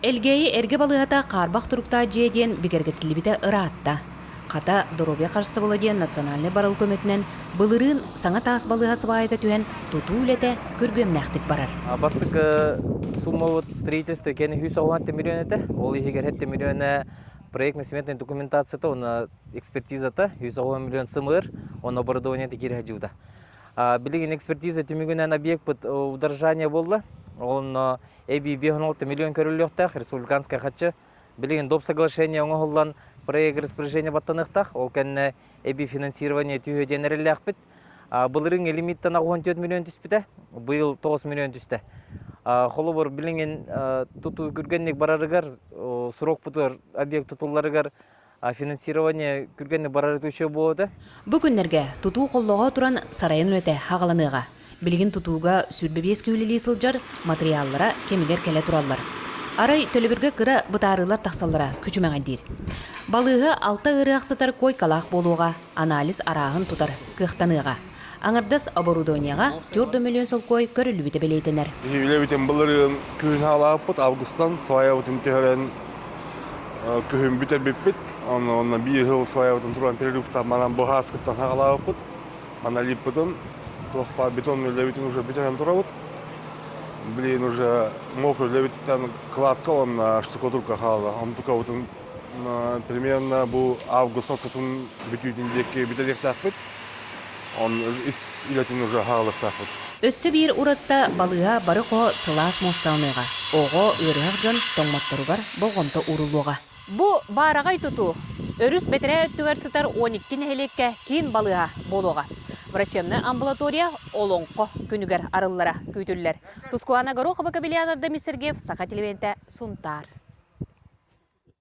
Элгээйи эргэ балыыһата хаарбах туруктаах дьиэ диэн бигэргэтиллибитэ ыраатта. Хата, доруобуйа харыстабыла диэн национальнай барыл көмөтүнэн былырыын саҥа таас балыыһа сыбаайата түһэн, тутуу үлэтэ күргүөмнээхтик барар. Бастакы суммабыт строительство кэнэ 190 миллион этэ. Ол иһигэр 7 миллиона проектно-сметная документацията уонна экспертизата 190 миллион сымыр, уонна оборудование киирэ сылдьыбыта. Билигин экспертиза түмүгүнэн объекпыт удорожание буолла. Онно эбии 56 миллион көрүллүөхтээх республиканскай хаччы. Билигин доп соглашение оҥоһуллан проект распоряжение баттаныахтаах. Ол кэннэ эбии финансирование түһүө диэн эрэллээхпит. Былырыын лимиттэн 64 миллион түспүтэ, быйыл 9 миллион түстэ. Холобур, билигин тутуу күргэнник барарыгар, срокпутугар объект тутулларыгар финансирование күргэнник барар үчүгэй буолуо Бу күннэргэ тутуу холлоҕо туран сарайын үлэтэ хаҕаланыаҕа. Билигин тутууга 25 үлэлии сылдьар матырыйааллара кэмигэр кэлэ тураллар. Арай төлөбүргэ кыра бытаарыылар тахсаллара күчүмэҕэйдиир. Балыыһа алта ыарыһах сытар куойкалаах буолуоҕа, анализ арааһын тутар кыахтаныаҕа. Аҥардас оборудованиеҕа 4 миллион солкуой көрүллүбүтэ бэлиэтэнэр. Үлэбитин былырыын күһүн хаалаабыппыт, августан сваябытын түһэрэн күһүн бүтэрбиппит. Онно биир сыл сваябытын туран перерывтан манан бу ааскыттан хаалаабыппыт. Аналиппытын туох баар бетон үлэбитин уже бүтэрэн турабыт. Блин, уже мокрый үлэбититтэн кладка уонна штукатурка хаалла. Онтукабытын примерно бу август ортотун бүтүүтүн диэки бүтэриэхтээхпит. Он ис үлэтин уже хаалыахтаахпыт. Өссө биир уратта балыыһа бары хоһо сылаас муосталаныаҕа, оҕо, ыарыһах дьон тоҥмотторугар болҕомто ууруллуоҕа. Бу баараҕай тутуу өрүс бэтэрээ өттүгэр сытар 12 нэһилиэккэ киин балыыһа буолуоҕа. Врачебнай амбулатория Олоҥхо күнүгэр арыллара күүтүллэр. Тускуана Горохова, Кабельян Ардамис Сергеев, Саха телевидениетэ, Сунтаар.